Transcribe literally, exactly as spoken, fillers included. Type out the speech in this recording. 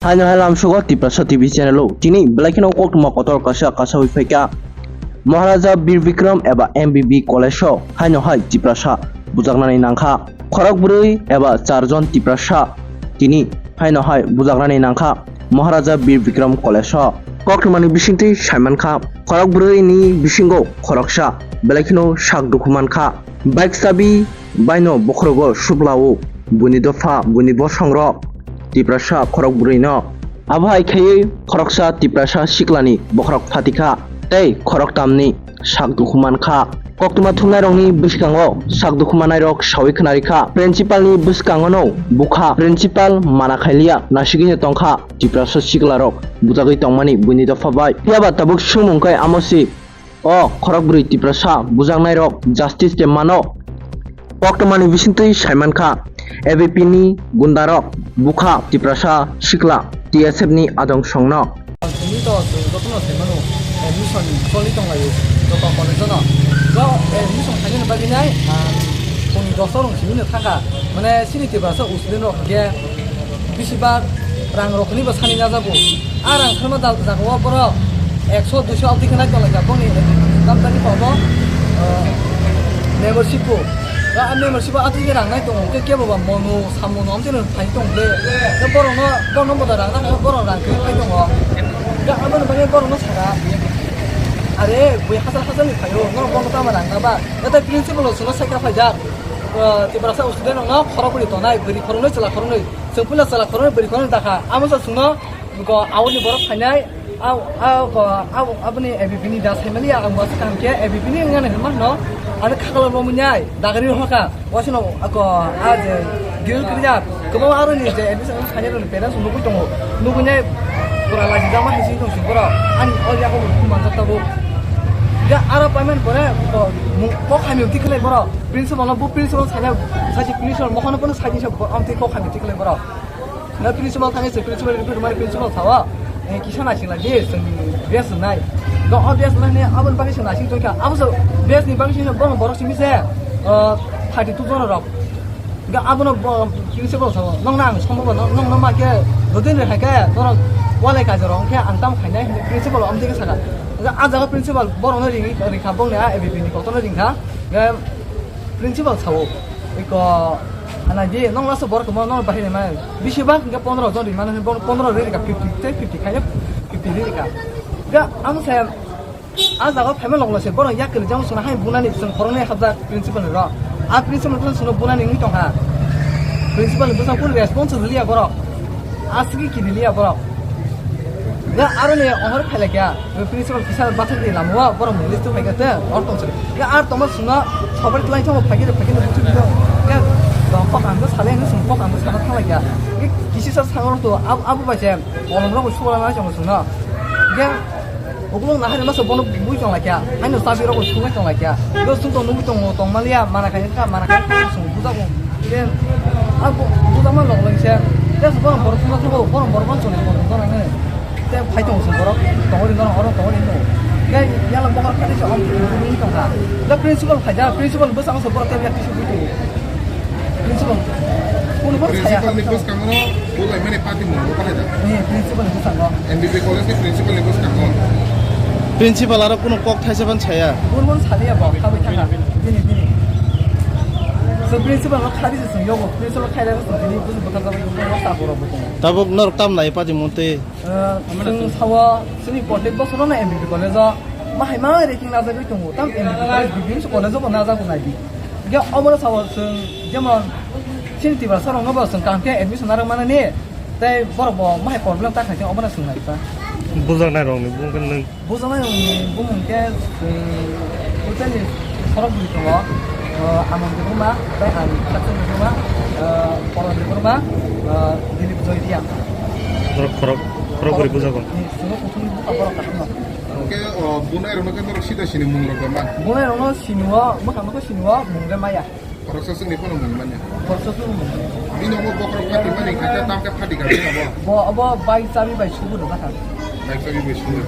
Haino hai lamsugo Tiprasa T V channel o tini belai kheno koktwma kotor kaisa kasawi phaikha. Maharaja Bir Bikram eba M B B college o haino hai Tiprasa bujaknani nangkha. Khorok bwrwi eba charjon Tiprasa tini haino hai bujaknani nangkha Maharaja Bir Bikram college o. Koktwmani bisingtwi saimankha, khorok bwrwini bisingo khoroksa belai kheno sak dukhu mankha. Bike chabi baino bokhorogo suplao buini dopha, buini bosongrok Tiprasa khorok bwrwino. Abo hai khaiwi khoroksa Tiprasa siklani bokhorok phatikha tei khoroktamni sak dukhu mankha. Koktwma thumnairokni bwskango sak dukhu manairok sawi khwnarikha. Principalni bwskangono bukha, principal mana khailiya nasigwino tongkha Tiprasa siklarok bujagwi tongmani buini dopha bai. Phiyaba tabuk swngmung khe amo se. O khorok bwrwi Tiprasa bujaknairok justice de mano. Koktwmani bisingtwi saimankha, A B P ni gundarok bukha Tiprasa sikla T S F ni adong songno. Tini to jotono saimano, admission choli tonglaio joto college no. Jo admission khainani bagwi nai, ah, puni dos rok simi no thangkha. Mane sini Tiprasa student rok hwnkhe bisi bak rang rok ni bo sani najago. A rang kharma da-, jagao borok ekso duiso abdi khe nai tonglaikha. Boni tamtani kobo, ah, membership bo. Ba a membership bo atwi khe rang nai tongo. Khe kebo ba mono samono amtwi no phai tong le. Khe borok no, borok no bo da rang nai borok rang khe phai tongo. Khe aboni bagwi borok no saka. Are bui hajar hajar ni phaio. Norok borok no tama rang na ba. Natai principal o sono saika phaijak. Ah, Tiprasa student rok no khorok bwrwi tonai, bwrwi khoroknwi chwla khoroknwi. Chwng puila chwla khoroknwi bwrwi khoroknwi dakha. Amo sa chwngno ko awoni borok phainai, aw, aw, ko, aw, aboni A B P ni da saimaliya, ang bo aswk kaham khe A B P ni wngya hinma hino, ani khakalo romwi nai, dagari rohorkha, wasino, ko, a je, deal kwrwya, kwbangma aroni je admission khainai rokni parents nugwi tongo, nugwi nai, pura lachijakma hai sini tong sini borok, ani o yago bo manjak tabuk. Ya, aro payment pore, ko, mung, kok hamya twi khlai borok, principal no, bo principal saida, sachi principal, mokhano pono saidi se, amtwi kok hamya twi khlai borok. Na principal thani se principal ni phirmani principal thawa. Eh, kisa na sila di, sing bias nai. Do o bias nai ne, abon bagi se na sing tongkha. Abo se bias ni bagi se bono borok simi se, eh, thirty two jon rok. Ga abono bo-, principal thawa. Nong nang sombo nong, nong nong ma ke, do din re hai ke, norok walai ka jorong ke, ang tam khainai, principal om dige saka. Ga a jaga principal, borok no ring, ring kha, bong ne a A B P ni kotor no ring kha. Ga principal thawo. Iko, ana di, nong laso borok mo, nong bahai ni mai. Bisi bak hingke pondro jon ri mano, pondro ri ka fifty, tei fifty khaye, fifty ri ka. Ga, ang se, a jaga phaima loglo se, borok yak kiri jang suna hai bunani sung khoroknwi hapjak principal ni ro. A principal ni sung bunani wngwi tongkha. Principal ni bwsang kunu response rwliya borok. Aswkhe kini liya borok. Ya, aro ni ohor phailai kya. Principal kisa bathang di lamo, borok mungli tu phaikha te, or tong sari. Ya, ar tongma suna, sobar tlai tong phaikha, phaikha, buchu bido. Ya, dong kok ang salai, ni sung kok ang sana thalai kya. Ya, kisi sa sangor tu, ab-, abu bai se, olom rok sugala na chong suna. Ya, Okolog nahari masa bono bui tong laikya, haino chabi rok sungwi tong laikya. Bo sung tong nugwi tongo, tong maliya, mana khaini kha, mana khaini kha, sung bujago. Ke, a bu-, bujakma log log se, ke bono borok sung tong, bono borok bono choli, bono bono ne. Te phai tongo sung borok, tongori norok oro tongori no. Ke yala bokar khati se om nugwi tong kha. Da principal phai da, principal bwsang se borok te yakti sugwi tongo. Principal. Kuno bo saya. Principal ni bwskango bulaimani party mung bo bahai da. Ni principal ni bwskango. M B B college ni principal ni bwskango. Principal aro kuno kok thaisa ban saya. Kuno bo saliya bo, khabai thangkha. Bini, bini. So principal no khari se sung yogo. Principal khai da sung bini, busu bwkha jabai, busu bwkha jabai, busu. Tabuk norok tam nai party mung twi. Eh, chwng sao, chini protect bosorono M B B college o mahai ma ranking najagwi tongo. Tam M B B college, B B M C college o bo najagwi nai di. Hingke obono sao chwng jemon chini Tiprasa rokno bo chwng kaham khe admission narwk manani, tei borok bo mahai problem ta khaikhe obono chwng nai ta. Bujaknai rokni bumung khe nwng? Bujaknai rokni bumung khe chwng totally khorok bwrwi tongo, eh, Anand Debbarma, tei ang Sakchan Debbarma, eh, Pawan Debbarma, eh, Dilip Joy Reang. Borok khorok, khorok bwrwi bujago. Ni, chwngno kuthumni buka borok kathumno. Hwnkhe, o, bunai rokno khe norok sida sini mung rok bai man? Bunai rokno sinio, mwkhang no khe sinio, mung le maya. Khoroksa chwngni phano mung manya. Khoroksa chwng mung manya. Bini omo bokhorok phatimani khe tam khe phati kha bini omo. Bo, obo bai chabi bai subu rwjakha. Bai chabi bai subu.